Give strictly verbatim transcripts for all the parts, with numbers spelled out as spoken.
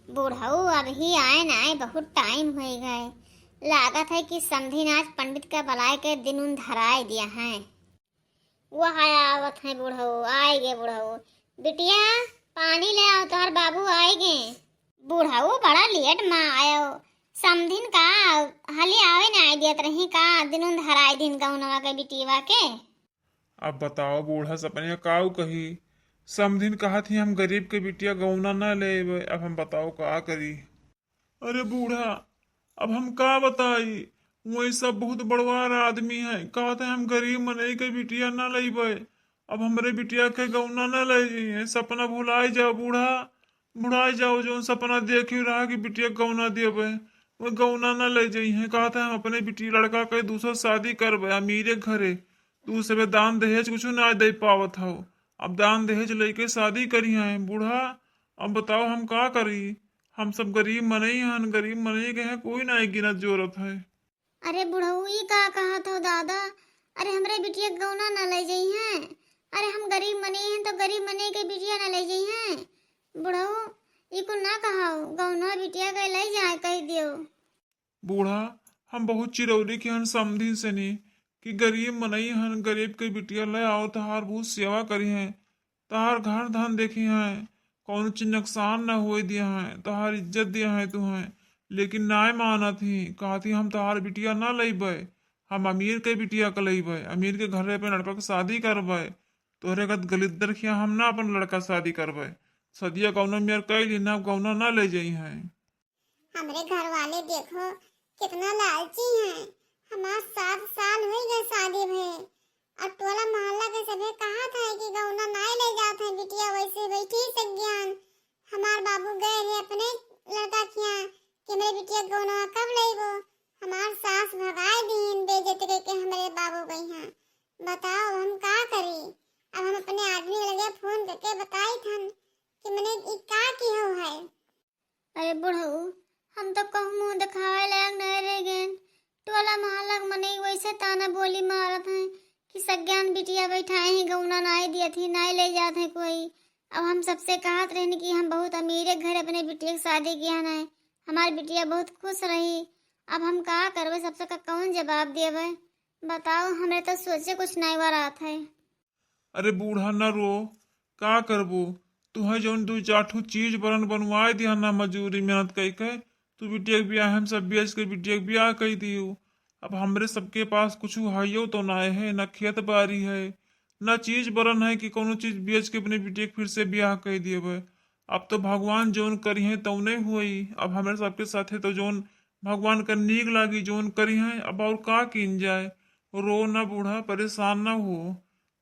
बुढ़ऊ अबही आए नाई, बहुत टाइम होइ गए। लागत है कि समधिन आज पंडित का बलाए के दिन उन धराए दिया है। वह आवत है बुढ़ऊ, आए गे बुढ़ऊ। बिटिया, पानी ले आओ, तोहर बाबू आए गे। बुढ़ऊ बड़ा लेट मा आयो। समधिन का हाली आवे नाई दियत रही का, दिन उन धराए दिन गौनवा के बिटिया के। अब बताओ बूढ़ा सपनिया काऊ कही। समधिन कहत ही हम गरीब के बिटिया गौना न लेबे, अब हम बताओ का करी। अरे बूढ़ा, अब हम का बताई, वही सब बहुत बड़वार आदमी है, कहत है हम गरीब मनई के बिटिया न लेबे, अब हमरे बिटिया के गौना न ले जइहे, सपना भुलाई जाओ बूढ़ा, भुलाई जाओ, जौन सपना देखी रहा कि बिटिया गौना देबे, वो गौना न ले जइहे, कहत है हम अपने बिटिया लड़का के दूसर शादी करबे अमीरे घरे, तू सबे दान दहेज कुछ ना दे पावत हो, अब दान दहेज लेके शादी करी हैं बूढ़ा। अब बताओ हम का करी, हम सब गरीब मनई हन, गरीब मनई के हैं, कोई ना गिनत जोरत है। अरे बुढ़ऊ, ई का कहत हो दादा? अरे हमरे बिटिया के गौना ना ले जइहें। अरे हम गरीब मनई हैं तो गरीब मनई के बिटिया ना ले जइहें। बुढ़ऊ, ई कुल ना कहाओ, गौना बिटिया के ले जाए कह दियो। बूढ़ा, हम बहुत चिरौरी के हन समधिन से नी कि गरीब मनई हन, गरीब के बिटिया ले आओ, तहार बहुत सेवा करी हैं, तहार घर धन देखी हैं, कौनो चीज नुकसान न होए दिया हैं, तहार इज्जत दिया हैं तू हैं। लेकिन नाय मानत ही, कहत ही हम तहार बिटिया ना लइबे, हम अमीर के बिटिया के लइबे, अमीर के घरे पे लड़का के शादी करबे, तोहरे गत गलिद्दर खिया हम ना अपन लड़का शादी करबे। सदिया कौनो मेर कैली ना, गौना ना ले जइहें। हमरे घर वाले देखो कितना लालची हैं। हमार सात साल होइ गए शादी भए, और टोला मोहल्ला के सभे कहत है कि गौना नाय ले जात है बिटिया, वैसे बैठी सज्ञान। हमार बाबू गए रहे अपने लड़का खिया कि हमरे बिटिया के गौना कब लेबो। हमार सास भगाए दीन बेइज्जत करके हमरे बाबू गई हैं। बताओ हम का करी? अब हम अपने आदमी के लगे फोन करके बताई थन कि मने ई का किहो है। अरे बुढ़ऊ, हम तो कहूँ मुँह देखावे लायक नहीं रह गए। टोला मोहल्ला के मनई वैसे ताना बोली मारत हैं कि सज्ञान बिटिया बैठाए हैं, गौना नाई दियत ही, नाई ले जात है कोई। अब हम सबसे कहत रहन कि हम बहुत अमीरे घर अपने बिटिया के शादी किया है, हमार बिटिया बहुत खुश रही। अब हम का करबे, सबसे का कौन जवाब देबे? बताओ, हमरे तो सोचे कुछ नहीं वरात है। अरे बूढ़ा न रो, का करबो? तुहे जौन दू चार ठो चीज बरन बनवाए दिया ना मजूरी मेहनत कई के, तू बिटिया के बियाह हम सब बेच के बिटिया के बियाह कई दियो। अब हमरे सबके पास कुछ हइयो तो ना है, ना खेत बारी है, ना चीज बरन है कि कौनो चीज बेच के अपने बिटिया के फिर से बियाह कई दियबे। अब तो भगवान जौन करी हैं तौने हुई। अब हमरे सबके साथे तो जौन भगवान का नीक लागी जौन करी हैं, अब और का कीन जाए। रो ना बूढ़ा, परेशान ना हो।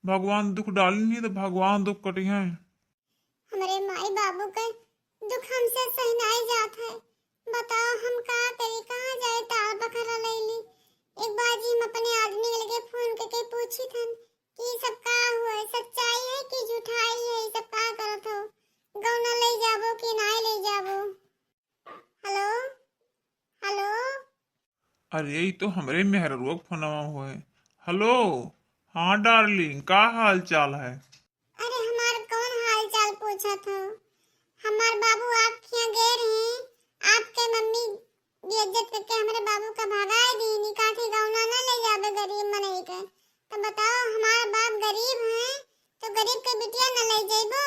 भगवान दुख डालिन ही तो भगवान दुख कटी हैं। हमरे माई बाबू के दुख हमसे सहनाई जात है। बताओ हम का करी, कहाँ जाए तार बखरा लैली। एक बार जी हम अपने आदमी के लगे फोन करके पूछी थन कि ई सब का हुआ है, सच्चाई है कि झूठाई है, ई सब का करत हो, गौना ले जाबो कि नाय ले जाबो। हेलो, हेलो। अरे, ई तो हमरे मेहररुआ के फोनवा हुआ है। हेलो, हाँ डार्लिंग, का हाल चाल है? अरे, हमार कौन हाल चाल पूछत हो? हमार बाबू आपके यहाँ गए रहे, आपके मम्मी बेइज्जत करके हमरे बाबू का भगाए दीनी, काठी गौना ना ले जाबे गरीब मनई के। तो बताओ, हमार बाप गरीब हैं, तो गरीब के बिटिया न ले जइबो?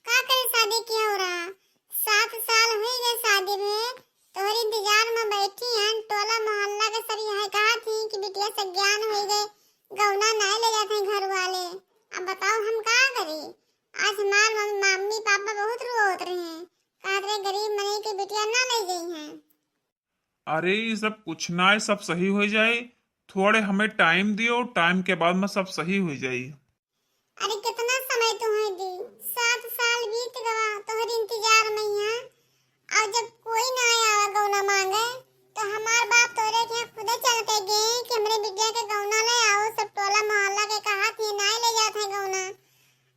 का करे शादी किया हो रहा? सात साल हुई गए शादी में, तोहरे इंतजार में बैठी हन। टोला मोहल्ला के सब यहाँ कहा थी कि बिटिया सज्ञान हुई गए, गौना नाय ले जाते हैं घर वाले। अब बताओ हम का करी? आज हमार मम-, मम्मी पापा बहुत रोत रहे हैं, कहत रहे गरीब मनई के बिटिया ना ले जइहें। अरे, ये सब कुछ ना है, सब सही हो जाए, थोड़े हमें टाइम दियो, टाइम के बाद में सब सही हो जाए। अरे, कितना समय तुम्हें दी, सात साल बीत गवा तोहरे इंतजार में यहाँ। और जब कोई ना आवा गौना मांगे, तो हमार बाप तोरे के यहाँ खुदे चल के गए कि हमरे बिटिया के गौना ले आओ। सब टोला मोहल्ला के कहा थी, नाय ले जात है गौना।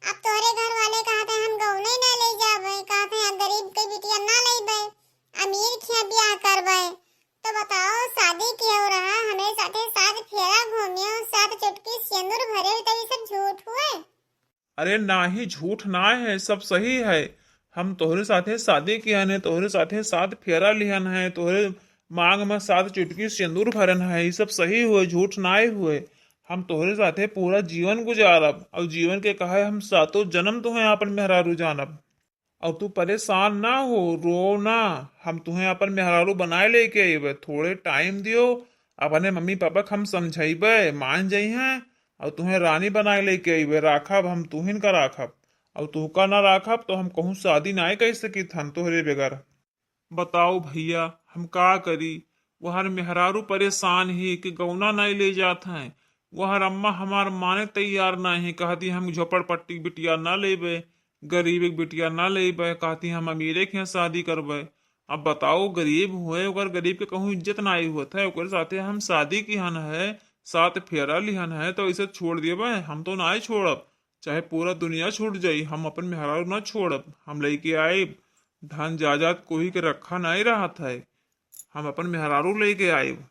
अब तोहरे घर वाले कहत हैं हम गौने ना ले जाबे, कहत हैं अब गरीब के बिटिया ना लेबे, अमीर खिया ब्याह करबे। तो बताओ, शादी के हो रहा, हमरे साथे सात फेरा घूमियो, सात चुटकी सेंदूर भरे, तो ये सब झूठ हुए? अरे नाही, झूठ ना है, सब सही है। हम तोहरे साथे शादी किहन है, तोहरे साथे सात फेरा लिहन है, तोहरे मांग में सात चुटकी सिंदूर भरन है, ई सब सही हुए, झूठ नाय हुए। हम तोहरे साथे पूरा जीवन गुजारब, और जीवन के कहे हम सातों जन्म तुहें आपन मेहरारू जानब। और तू परेशान ना हो, रो ना, हम तुहें आपन मेहरारू बनाए लेके अइबे। थोड़े टाइम दियो, अपने मम्मी पापा के हम समझइबे, मान जइहें, और तुहें रानी बनाए लेके अइबे, राखब हम, तुहिन का राखब, और तुहका ना राखब तो हम कहूँ शादी नाय कर सकित हन तोहरे बगैर। बताओ भैया, हम का करी? वहर मेहरारू परेशान ही कि गौना नाई ले जात हैं। वहर अम्मा हमार माने तैयार नाई, कहती हम झोपड़पट्टी के बिटिया ना लेबे, गरीब के बिटिया ना लेबे, कहती हम अमीरे के यहाँ शादी करबे। अब बताओ, गरीब हुए, अगर गरीब के कहूँ इज्जत नाई होत है, ओकरे साथे हम शादी किहन है, सात फेरा लिहन है, तो इसे छोड़ देबे? हम तो नाई छोड़ब, चाहे पूरा दुनिया छूट जाई, हम अपन मेहरारू ना छोड़ब। हम लेके आइब, धन जायदाद कोई के रखा नाई रहत है, हम अपन मेहरारू लेके आइब।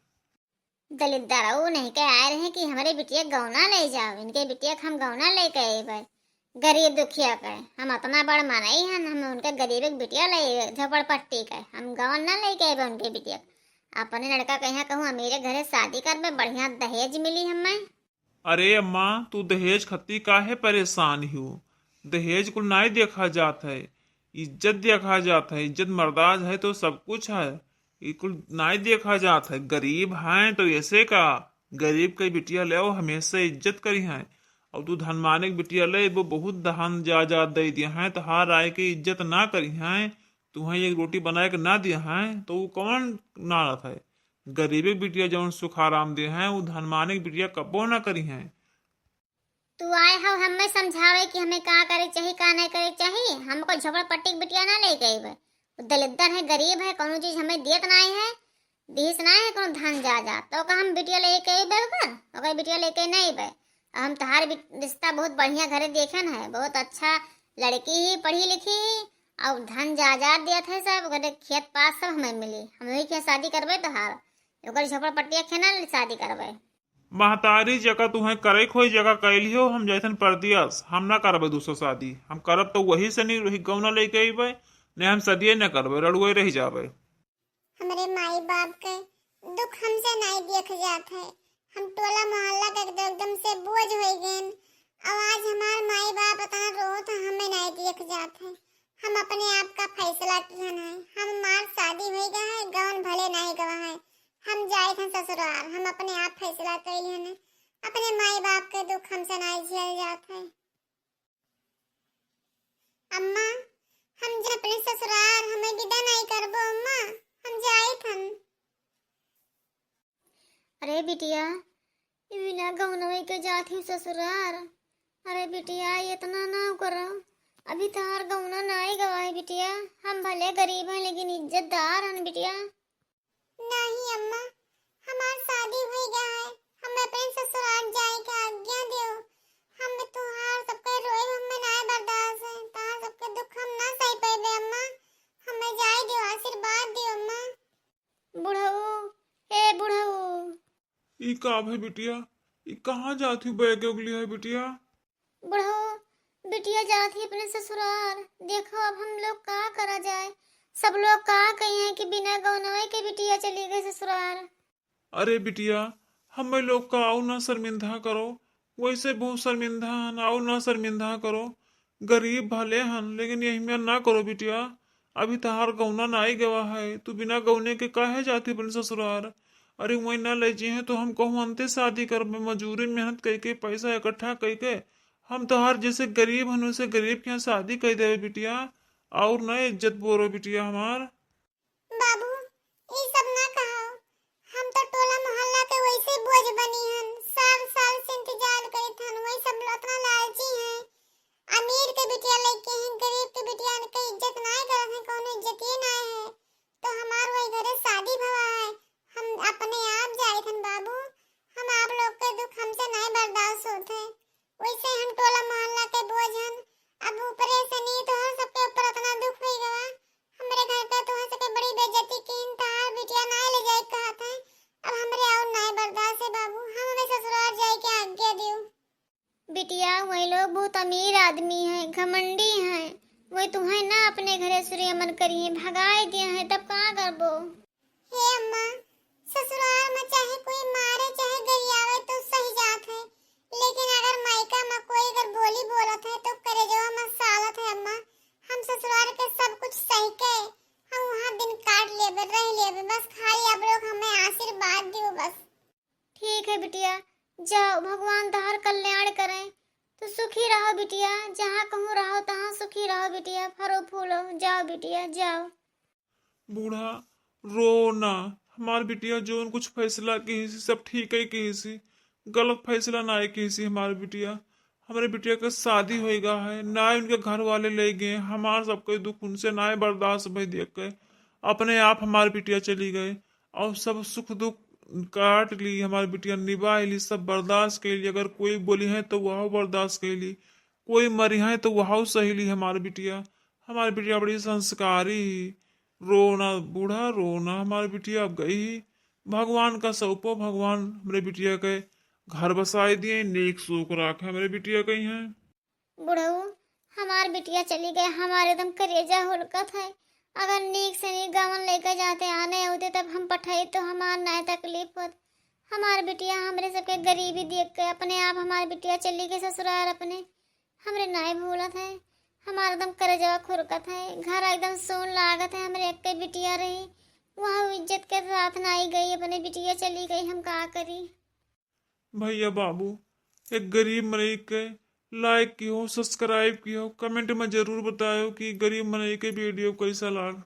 दलिद्दर ऊ नहीं के आए रहे कि हमरे बिटिया गौना ले जाओ, इनके बिटिया के हम गौना लेके अइबे। गरीब दुखिया के हम अतना बड़ मनई हन, हम उनके गरीब के बिटिया ले, झोपड़पट्टी के हम गौन ना लेके अइबे उनके बिटिया के। अपने लड़का के यहाँ कहूँ अमीरे घरे शादी करबे, बढ़िया दहेज मिली हमें। अरे अम्मा, तू दहेज खत्ती काहे परेशान हो? दहेज कुल नाई देखा जात है, इज्जत देखा जात है। इज्जत मर्दाज है तो सब कुछ है, ई कुल नाई देखा जात है। गरीब हैं तो ऐसे का, गरीब के बिटिया ले आओ, हमेशा इज्जत करी हैं। और तू धनवाने के बिटिया ले, वो बहुत धन जायदाद दे दिया है, तोहार आए के इज्जत ना करी हैं, तुहें एक रोटी बनाए के ना दिया है, तो वो कौन नारत है? गरीबे के बिटिया जौन सुख आराम दे हैं, वो धनवाने के बिटिया कबो ना करी हैं। तू आए हो हमें समझावे कि हमें का करे के चाही, का नहीं करे के चाही। हमको झोपड़पट्टी के बिटिया ना लेके अइबे। वो दलिद्दर है, गरीब है, कौनो चीज हमें दियत नाई है, दिहिस नाई है कौनो धन जायदाद, तो का हम बिटिया लेके अइबे ओकर? ओकर बिटिया लेके नहीं अइबे। अब हम तोहार बि-, रिश्ता बहुत बढ़िया घरे देखेन है, बहुत अच्छा लड़की ही, पढ़ी लिखी ही, और धन जायदाद दियत है सब, ओकरे खेत पास सब हमें मिली, हम वही के शादी करबे तोहार, ओकर झोपड़पट्टिया के ना शादी करबे। महतारी जका तुहें करे के होई, जका कैली हो, हम जैसन परदियस, हम ना करबे दूसर शादी। हम करब तो वही से नहीं, वही गौना लेके अइबे, नहीं हम शादिये न करबे, रड़ुए रह जाबे। हमरे माई बाप के दुख हमसे नाई देख जात है। हम टोला मोहल्ला के एकदम से बोझ होई गएन। अब आज हमार माई बाप इतना रोत है, हमें नाई देख जात है। हम अपने आप का फैसला किहन है। हम, हमार शादी होई गया है, गवन भले नाई गवा है। हम जाइत हन ससुराल, हम अपने आप फैसला कइलिहन है। अपने माई बाप के दुख हमसे नाई झेल जात है। अम्मा, हम जा अपने ससुराल, हमें विदा नाई करबो अम्मा, हम जाइत हन। अरे बिटिया, ई बिना गौनवे के जात ही ससुराल। अरे बिटिया, इतना ना करो, अभी तोहार गौना नाई गवा है बिटिया। हम भले गरीब हैं लेकिन इज्जतदार हन बिटिया। नहीं अम्मा, हमार शादी होई गया है, हमें अपने ससुराल जाए के आज्ञा दियो। हम तोहार सबके रोए हमें नाय बर्दाश्त है, तोहार सबके दुख हम ना सही पाएबे अम्मा, हमें जाए दियो, आशीर्वाद दियो अम्मा। बुढ़ऊ, ए बुढ़ऊ। ई का भई बिटिया, ई कहाँ जात ही बैग उगली है बिटिया? बुढ़ऊ, बिटिया जात ही अपने ससुराल। देखो, अब हम लोग का करा जाए? सब लोग का कहिए कि बिना गौनवे के बिटिया चली गई ससुराल। अरे बिटिया, हमें लोग का आऊ ना शर्मिंदा करो, वैसे बहुत शर्मिंदा हन, आऊ ना शर्मिंदा करो। गरीब भले हन, लेकिन यही में ना करो बिटिया। अभी तहार गौना नाई गवा है, तू बिना गौने के काहे जाती अपने ससुराल? अरे वहीं ना ले जी हैं तो हम कहूँ अंते शादी करबे, मजूरी मेहनत करके पैसा इकट्ठा करके हम तोहार जैसे गरीब हन, वैसे गरीब के यहाँ शादी कर देवे बिटिया, और ना इज्जत बोरो बिटिया हमार। बाबू, ई सब ना कहो, हम तो टोला मोहल्ला के वैसे बोझ बनी हन, साल साल से इंतजार करित हन, वही सब लोग इतना लालची हैं, अमीर के बिटिया लेके हैं, गरीब के बिटिया के इज्जत ना करत हैं, कौनो इज्जतिये ना है, तो हमार वही घरे शादी भवा है, हम अपने आप जाइत हन बाबू, हम आप लोग के दुख हमसे नहीं बर्दाश्त होत है। वैसे हम टोला मोहल्ला के बोझ हन, अब ऊपरे से नी तोहर सबके ऊपर इतना दुख होई गवा। हमरे घर का तोहर सबके बड़ी बेइज्जती कीन, तहार बिटिया ना ले जाए कहत है। अब हमरे और नाय बर्दाश्त है बाबू, हम हमें ससुराल जाए के आज्ञा दियो। बिटिया, वही लोग बहुत अमीर आदमी हैं, घमंडी हैं, कोई तुहैं ना अपने घरे सुरे मन करिहैं, भगाए दिया है, तब का करबो? हे अम्मा, ससुराल में चाहे कोई मारे चाहे गरियावे तो सही जात है, लेकिन अगर मायका में कोई अगर बोली बोलत है तो करेजवा में सालत है अम्मा। हम ससुराल के सब कुछ सही के हम वहाँ दिन काट लेबे, रह लेबे, बस खाली आप लोग हमें आशीर्वाद दियो बस। ठीक है बिटिया, जाओ, भगवान तोहार कल्याण करें। तू सुखी रहो बिटिया, जहाँ कहूँ रहो तहाँ सुखी रहो बिटिया, फरो फूलो। जाओ बिटिया, जाओ। बूढ़ा, रो ना। हमार बिटिया जौन कुछ फैसला किहिस सब ठीक ही किहिस, गलत फैसला नाहीं किहिस हमार बिटिया। हमरे बिटिया के शादी होइगा है, नाहीं उनके घर वाले ले गए, हमार सबके दुख उनसे नाहीं बर्दाश्त भई देख के। अपने आप हमार बिटिया चली गए और सब सुख दुख काट ली, हमार बिटिया निभाई ली, सब बर्दाश्त कइली। अगर कोई बोलिहैं तो वहौ बर्दाश्त कइली, कोई मरिहैं तो वहौ सही ली हमार बिटिया। हमार बिटिया बड़ी संस्कारी ही। रो ना बूढ़ा, रो ना, हमार बिटिया अब गई ही। भगवान का सौंपो, भगवान हमरे बिटिया के घर बसाए दिए, नेक सोख राखे हमरे बिटिया के हैं। बुढ़ऊ, हमार बिटिया चली गए, हमार एकदम करेजा हुलकत है। अगर नीक से नीक गवन लेके जाते आने होते तब हम पठाई तो हमार नाय तकलीफ होत। हमार बिटिया हमरे सबके गरीबी देख के अपने आप हमार बिटिया चली गई ससुराल अपने। हमरे नाय भूलत है, हमार एकदम करेजवा खुरकत है। घर एकदम सून लागत है, हमरे एक बिटिया रही, वहाँ इज्जत के साथ नाई गई, अपने बिटिया चली गई, हम का करी? भैया बाबू, एक गरीब मनई के like किहो, subscribe किहो, comment में जरूर बतायो कि गरीब मनई के video कैसा लाग।